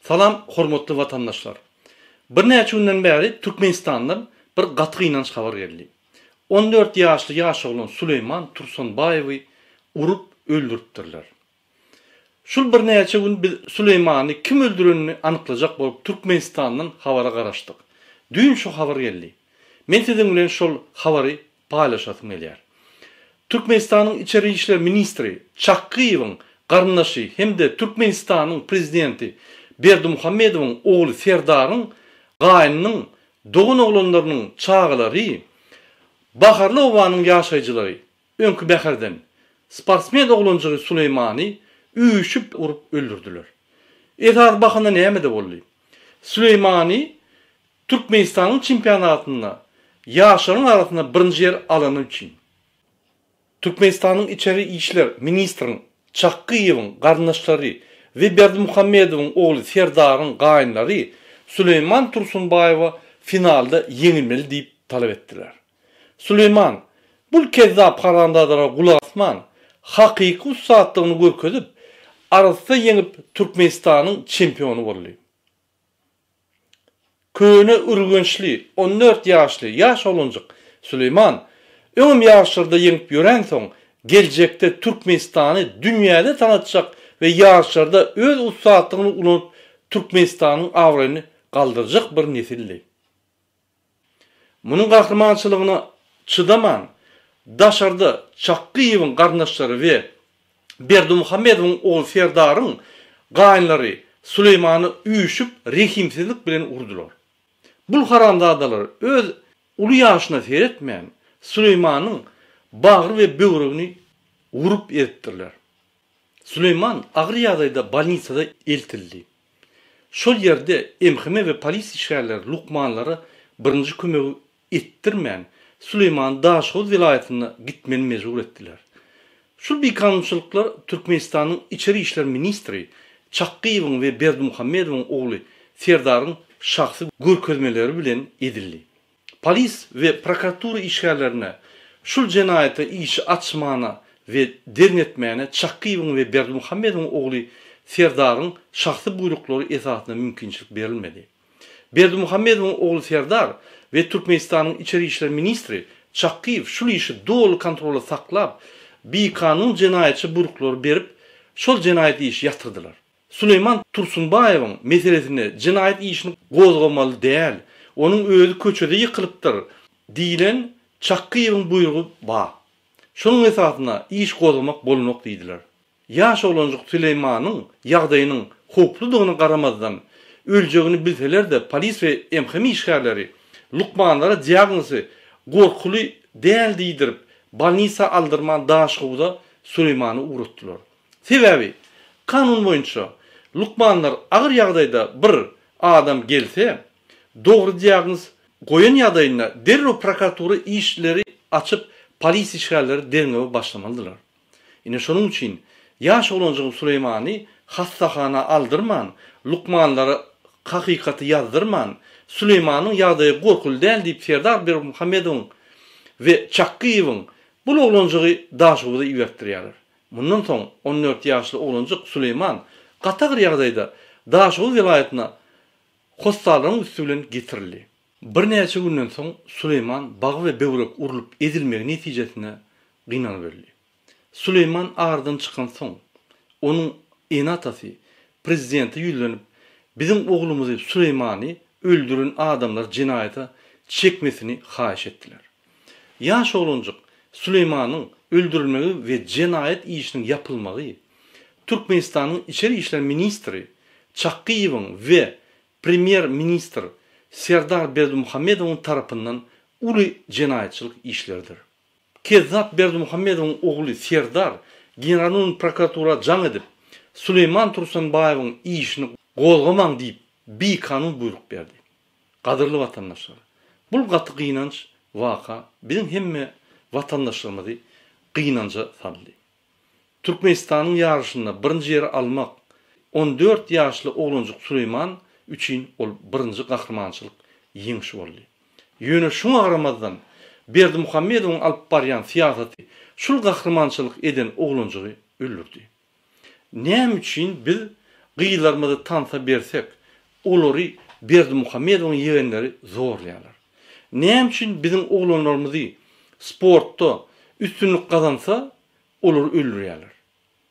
Salam hormatly watandaşlar. Birnäçe günden bäri Türkmenistandan bir gaty gynanç habar geldi. 14 ýaşly ýaş oglan Suleýman Tursunbaýewi urup öldüripdirler. Şul birnäçe gün biz Suleýmany kim öldürenini anyklajak bolup Türkmenistandan habara garaşdyk. Düýn şu habar geldi. Men siziň bilen şol habary paýlaşasym gelýär. Türkmenistanyň Içeri işler ministri Çakgyýewiň garyndaşy hem-de Türkmenistanyň Prezidenti Berdimuhamedowyň ogly Serdaryň gaýnynyň dogan oglanlarynyň çagalary Baharly obanyň ýaşaýjylary öňki Bäherden sportsmen oglanjygy Suleýmany üýşüp urup öldürdiler. Esasy bahana nämede boldy? Suleýmany Türkmenistanyň çempionatynda ýaşlaryň arasynda birinji ýer alany üçin. Türkmenistanyň Içeri işler ministriň Çakgyýewiň garyndaşlary we Berdimuhamedowyň ogly Serdaryň gaýynlary Süleýman Tursunbaýewa finalda ýeňilmeli diýip talap etdiler. Süleýman bul kezzap haramzadalara gulak asman, hakyky ussatlygyny görkezip, arassa ýeňip Türkmenistanyň çempiony boldy. Köne Ürgençli, 14 ýaşly ýaş oglanjyk Süleýman öňem ýaryşlarda ýeňip ýörensoň, geljekde Türkmenistany dünýäde tanatjak we ýaryşlarda öz ussatlygyny ulanyp Türkmenistanyň abraýyny galdyrjak bir nesildi. Munuň gahrymançylygyna çydaman, daşarda Çakgyýewiň garyndaşlary we Berdimuhamedowyň ogly Serdaryň gaýynlary Süleýmany üýşüp rehimsizlik bilen urdular. Bul haramzadalar öz uly ýaşyna seretmän, Süleýmanyň bagry we böwregini urup ezipdirler. Süleýman agyr ýagdaýda bolnisada eltildi. Şol ýerde MHM we polis işgärleri lukmanlara birinji kömegi etdirmän, Süleýmany Daşoguz welaýatyna gitmeli mejbur etdiler. Şul bikanunçylyklar Türkmenistanyň Içeri işler ministri Çakgyýewiň we Berdimuhamedowyň ogly Serdaryň şahsy görkezmeleri bilen edildi. Polis we prokuratura işgärlerine şul jenaýata işi açmana we derňetmäne Çakyýewiň we Berdimuhamedowyň ogly Serdaryň şahsy buýruklary esasynda mümkinçilik berilmedi. Berdimuhamedowyň ogly Serdar we Türkmenistanyň Içeri işler ministri Çakyýew şul işi doly kontrolda saklap, bikanun jenaýatçy buýruklary berip, şol jenaýat işi ýatyrdylar. Süleýman Tursunbaýewiň meselesinde jenaýat işini gozgamaly däl, onuň özi köçede ýykylypdyr diýlen Çakgyýewiň buýrugy bar. Şonuň esasynda iş gozgamak bolnok diýdiler. Ýaş oglanjyk Süleýmanyň ýagdaýynyň howpludygyna garamazdan, öljegini bilseler-de polis we MHM işgärleri lukmanlara diagnozy gorkuly däl diýdirip, bolnisa aldyrman Daşhowuza Süleýmany ugratdylar. Sebäbi, kanun boýunça, lukmanlar agyr ýagdaýda bir adam gelse, dogry diagnoz goýan ýagdaýynda derrew prokuratura işleri açyp, polis işgärleri derňewe başlamalydylar. Ine şonuň üçin, ýaş oglanjygyň Süleýmany hassahana aldyrman, lukmanlara hakykaty ýazdyrman, Süleýmanyň ýagdaýy gorkuly däl diýip Serdar Berdimuhamedowyň we Çakgyýewiň bul oglanjygy Daşoguza ibertdirýärler. Mundan soň 14 ýaşly oglanjyk Süleýman gaty agyr ýagdaýda Daşoguz welaýatyna hossarlaryň üsti bilen getirildi. Birnäçe günden soň Süleýman bagy we böwrek urlup ezilmegi netijesinde gynanyp öldi. Süleýman aradan çykansoň, onuň ene-atasy prezidente ýüzlenip, biziň oglumyzy Süleýmany öldüren adamlary jenaýata çekmesini haýyş etdiler. Ýaş oglanjyk Süleýmanyň öldürilmegi we jenaýat işiniň ýapylmagy Türkmenistanyň Içeri işler ministri Çakgyýewiň we Premýer-ministr Serdar Berdimuhamedowyň tarapyndan uly jenaýatçylyk işleridir. Kezzap Berdimuhamedowyň ogly Serdar Generalnyň prokuratura jaň edip, Süleýman Tursunbaýewiň işini gozgamaň diýip bikanun buýruk berdi. Gadyrly watandaşlar! Bul gaty gynanç waka biziň hemme watandaşlarymyzy gynanja saldy. Türkmenistanyň ýaryşynda birinji ýeri almak 14 ýaşly oglanjyk Süleýman üçin ol birinji gahrymançylyk ýeňşi boldy. Ýöne şuňa garamazdan Berdimuhamedowyň alyp barýan syýasaty şul gahrymançylyk eden oglanjygy öldürdi. Näme üçin biz gyzlarymyzy tansa bersek? Olary Berdimuhamedowyň ýegenleri zorlaýarlar. Näme üçin biziň oglanlarymyzy sportda üstünlik gazansa, olary öldürýärler?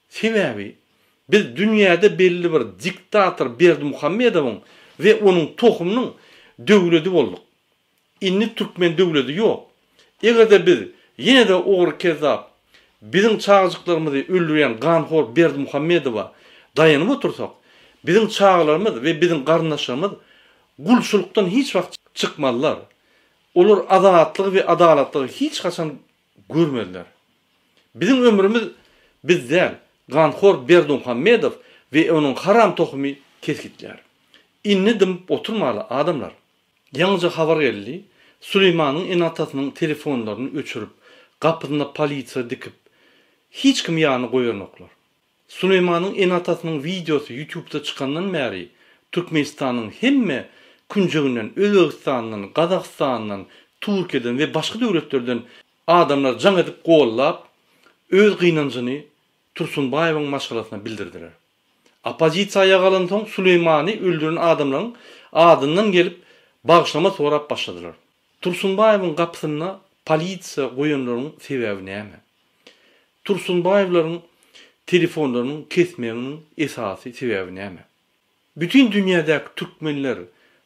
Sebäbi biz dünýäde belli bir diktator Berdimuhamedowyň we onuň tohumynyň döwledi bolduk. Indi türkmen döwledi ýok. Eger-de biz ýene-de ogry kezzap, biziň çagajyklarymyzy öldürýän ganhor Berdimuhamedowa daýanyp otursak, biziň çagalarymyz we biziň garyndaşlarymyz gulçulykdan hiç wagt çykmazlar. Olar azatlygy we adalatlygy hiç haçan görmezler. Biziň ömrümiz biz däl, ganhor Berdimuhamedow we onuň haram tohumy kesgitlär. Indi dymyp oturmaly adamlar. Ýaňyja habar geldi, Süleýmanyň ene-atasynyň telefonlaryny öçürip, gapysynda polisiýa dikip, hiç kimi ýanyna goýanoklar. Süleýmanyň ene-atasynyň wideosy ýutubda çykandan bäri Türkmenistanyň hemme künjeginden, Özbegistandan, Gazagystandan, Türkiýeden we başga döwletlerden adamlar jaň edip gollap, öz gynanjyny Tursunbaýewiň maşgalasyna bildirdiler. Oppozisiýa aýaga galansoň Süleýmany öldüren adamlaryň adyndan gelip bagyşlama sorap başladylar. Tursunbaýewiň gapysynda polisiýa goýanlaryň sebäbi näme? Tursunbaýewleriň telefonlarynyň kesmeginiň esasy sebäbi näme? Bütin dünýädäki türkmenler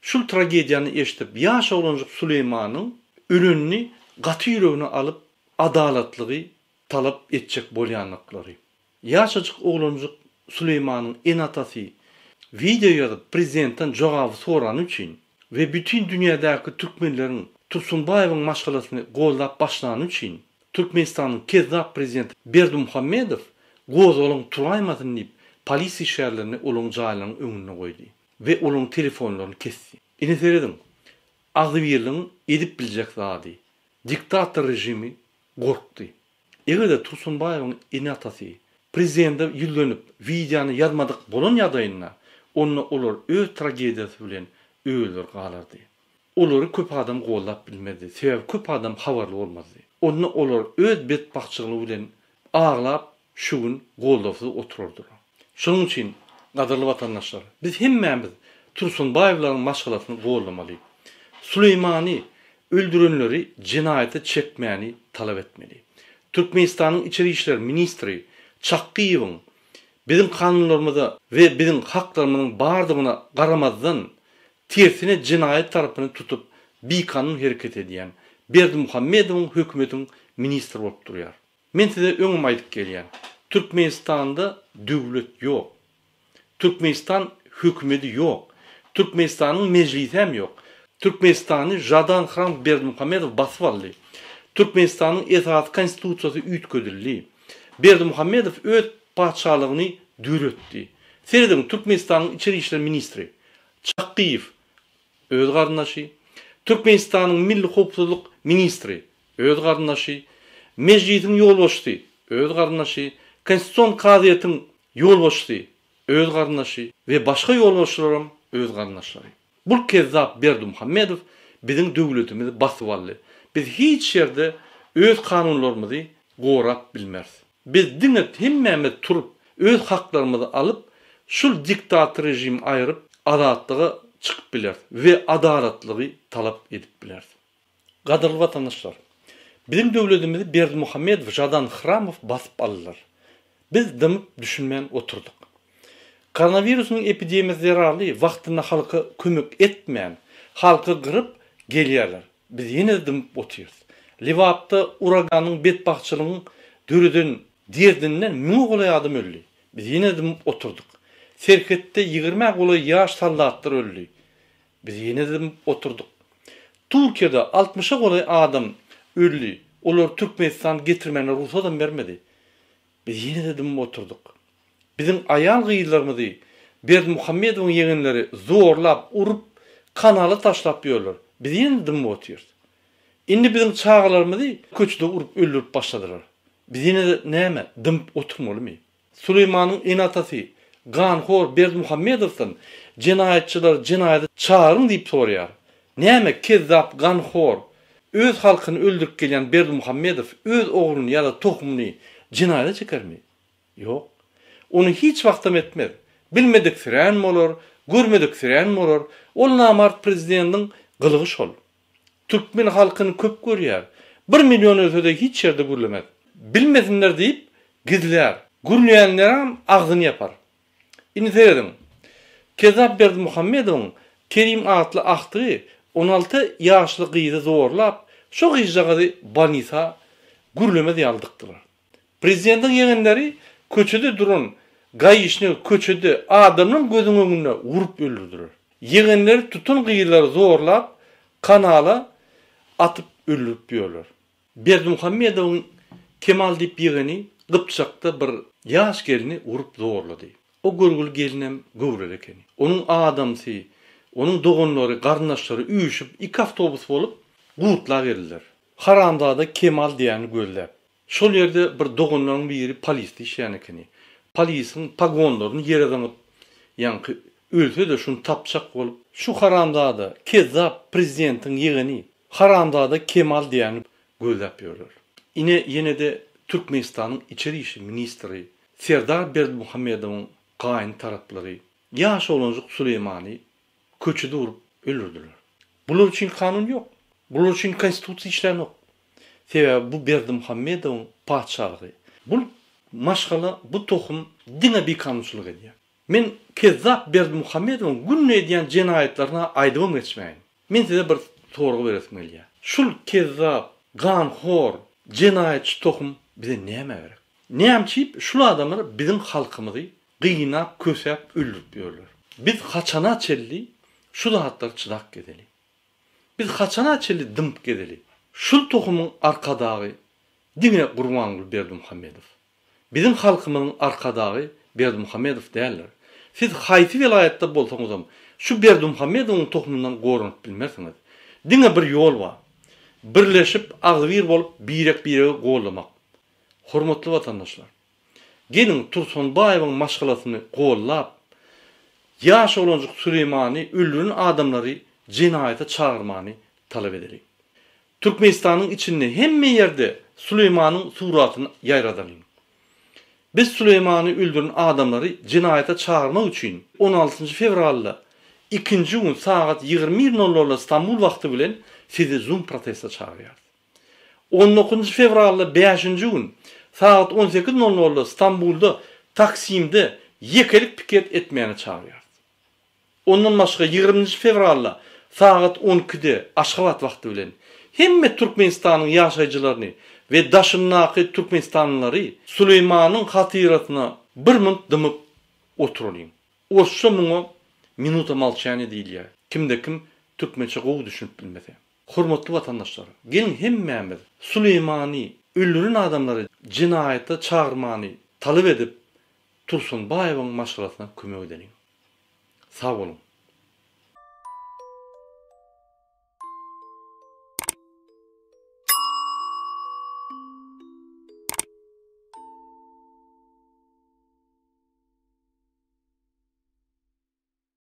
şul tragediýany eşidip ýaş oglanjyk Süleýmanyň ölenini gaty ýüregine alyp adalatlygy talap etjek bolýandyklary. Ýaşajyk oglanjyk Süleýmanyň ene-atasy wideo ýazyp prezidentden jogaby sorany üçin we bütin dünýädäki türkmenleriň Tursunbaýewiň maşgalasyny goldap başlany üçin Türkmenistanyň kezzap prezidenti Berdimuhamedow gozgalaň turaýmasyn diýip polisiýa işgärlerini olaryň jaýlarynyň öňünde goýdy we olaryň telefonlaryny kesdi. Ine serediň, agzybirligiň edip biljek zady. Diktator režimi gorkdy. Eger-de Tursunbaýewiň ene-atasy prezidente ýüzlenip wideony ýazmadyk bolan ýagdaýynda, onda olar öz tragediýasy bilen özleri galardy. Olary köp adam goldap bilmezdi, sebäbi köp adam habarly bolmazdy. Onda olar öz betbagtçylygy bilen aglap şu gün goldawsyz oturardylar. Şonuň üçin, gadyrly watandaşlar, biz hemmämiz Tursunbaýewleriň maşgalasyny goldamaly. Süleýmany öldürenleri jenaýata çekmäni talap etmeli. Türkmenistanyň içeri işler ministri Çakgyýewiň biziň kanunlarymyza we biziň haklarymyzyň bardygyna garamazdan, tersine jenaýat tarapyny tutup bikanun hereket edýän Berdimuhamedowyň hökümetiň ministri bolup durýar. Men size öňem aýdyp gelýän, Türkmenistanda döwlet ýok. Türkmenistan hökümedi ýok. Türkmenistanyň mejlisem ýok. Türkmenistany Žadan Hram Berdimuhamedow basyp aldy. Türkmenistanyň esasy konstitusiýasy üýtgedildi. Berdimuhamedow öz patyşalygyny döretdi. Serediň Türkmenistanyň içeri işler ministri Çakgyýew öz garyndaşy, Türkmenistanyň milli howpsuzlyk ministri öz garyndaşy, Mejlisiň ýolbaşçysy, öz garyndaşy, Konstitusion kazyýetiň ýolbaşçysy, öz garyndaşy we başga ýolbaşçylaram öz garyndaşlary. Bul kezzap Berdimuhamedow biziň döwletimizi basyp aldy. Biz hiç ýerde öz kanunlarymyzy gorap bilmeris. Biz diňe hemmämiz turup öz haklarymyzy alyp şul diktator režimi aýryp azatlyga çykyp bileris we adalatlygy talap edip bileris. Gadyrly watandaşlar! Biziň döwledimizi Berdimuhamedow, Žadan Hramow basyp aldylar. Biz dymyp düşünmän oturdyk. Koronawirusynyň epidemiýasy zerarly wagtynda halka kömek etmän, halky gyryp gelýärler. Biz ýene-de dymyp otyrys. Lebapda uraganyň betbagtçylygyň döreden derdinden müňe golaý adam öldi. Biz ýene-de dymyp oturdyk. Serhetde ýigrimä golaý ýaş soldatlar öldi. Biz ýene dymyp oturdyk. Türkiýede altmyşa golaý adam öldi. Olary Türkmenistan getirmäne rugsadam bermedi. Biz ýene-de dymyp oturdyk. Biziň aýal-gyzlarymyzy Berdimuhamedowyň ýegenleri zorlap, urup, kanala taşlap ýörler. Biz ýene-de dymyp otyrys. Indi biziň çagalarymyzy köçede urup öldürip başladylar. Biz ýene-de näme, dymyp oturmalymy? Süleýmanyň ene-atasy ganhor Berdimuhamedowdan jenaýatçylary jenaýata çagyryň diýip soraýar. Näme kezzap ganhor öz halkyny öldürip gelýän Berdimuhamedow öz ogluny ýa-da tohumyny jenaýata çekermi? Ýok. Ony hiç wagtam etmez. Bilmediksirän bolar, Görmediksirän bolar. Ol namart prezidendiň gylygy şol. Türkmen halkyny köp görýär. Bir million ölsede hiç ýerde gürlemez. Bilmesinler diýip gizlär. Gürleýänlerem agzyny ýapar. Indi serediň. Kezzap Berdimuhamedowyň Kerim atly agtygy 16 ýaşly gyzy zorlap, şo gyzjagazy bolnisa gürlemez ýaly dykdylar. Prezidentiň ýegenleri köçede duran gaişnigi köçede adamlaryň gözüň öňünde urup öldürdiler. Ýegenleri tutan gyzlary zorlap kanala atyp öldürip ýörler. Berdimuhamedowyň Kemal diýip ýegeni Gypjakda bir ýaş gelni urup zorlady. O görgüli gelinem göwreli ekeni. Onuň adamsy, onuň doganlary, garyndaşlary üýşüp iki awtobus bolup Gutla geldiler. Haramzada Kemal diýýäni gözläp. Şol ýerde bir doganlaryň biri polisde işleýän ekeni. Polisiň pogonlaryny ýere zyňyp, ýaňky ölse-de şuny tapjak bolup, şu haramzada, kezzap prezidentiň ýegeni, haramzada Kemal diýýäni gözläp ýörler. Ine, ýene-de Türkmenistanyň içeri işi ministri Serdar Berdimuhamedowyň gaýyn taraplary ýaş oglanjyk Suleýmany köçede urup öldürdiler. Bular üçin kanun ýok. Bular üçin konstitusiýa işlänok. Sebäbi bu Berdimuhamedowyň patyşalygy. Bul maşgala, bu tohum diňe bikanunçylyk edýär. Men kezzap Berdimuhamedowyň günde edýän jenaýatlaryny aýdybam geçmäýin. Men size bir sorag beresim gelýär. Şul kezzap, ganhor, jenaýatçy tohum bize nämä gerek? Näme üçin şul adamlar biziň halkymyzy gynap, kösäp öldürip ýörler? Biz haçana çenli şu zatlara çydap gezeli? Biz haçana çenli dymyp gezeli? Şul tohumyň arkadagy diňe Gurbanguly Berdimuhamedow. Biziň halkymyzyň arkadagy Berdimuhamedow däldir. Siz haýsy welaýatda bolsaňyzam şu Berdimuhamedowyň tohumyndan goranyp bilmersiňiz. Diňe bir ýol bar. Birleşip agzybir bolup birek-biregi goldamak. Hormatly watandaşlar! Geliň Tursunbaýewiň maşgalasyny gollap, ýaş oglanjyk Süleýmany öldüren adamlary jenaýata çagyrmany talap edeliň. Türkmenistanyň içinde hemme ýerde Süleýmanyň suratyny ýaýradalyň. Biz Süleýmany öldüren adamlary jenaýata çagyrmak üçin on altynjy fewralda ikinji gün sagat 21 nol nolda Stambul wagty bilen sizi Zoom proteste çagyrýarys. On dokuzynjy fewralda bäşinji gün sagat on sekiz nol nolda Stambulda Taksimde ýekelik piket etmäne çagyrýarys. Ondan başga ýigriminji fewralda sagat on ikide Aşgabat wagty bilen hemme Türkmenistanyň ýaşaýjylaryny we daşyndaky türkmenistanlylary Suleýmanyň hatyrasyna bir munt dymyp oturalyň. Orsça muňa minuta molçaniýa diýilýär, kimde-kim türkmençe gowy düşünip bilmese. Hormatly watandaşlar, geliň hemmämiz Suleýmany öldüren adamlary jenaýata çagyrmany talap edip Tursunbaýewiň maşgalasyna kömek edeliň. Sag boluň.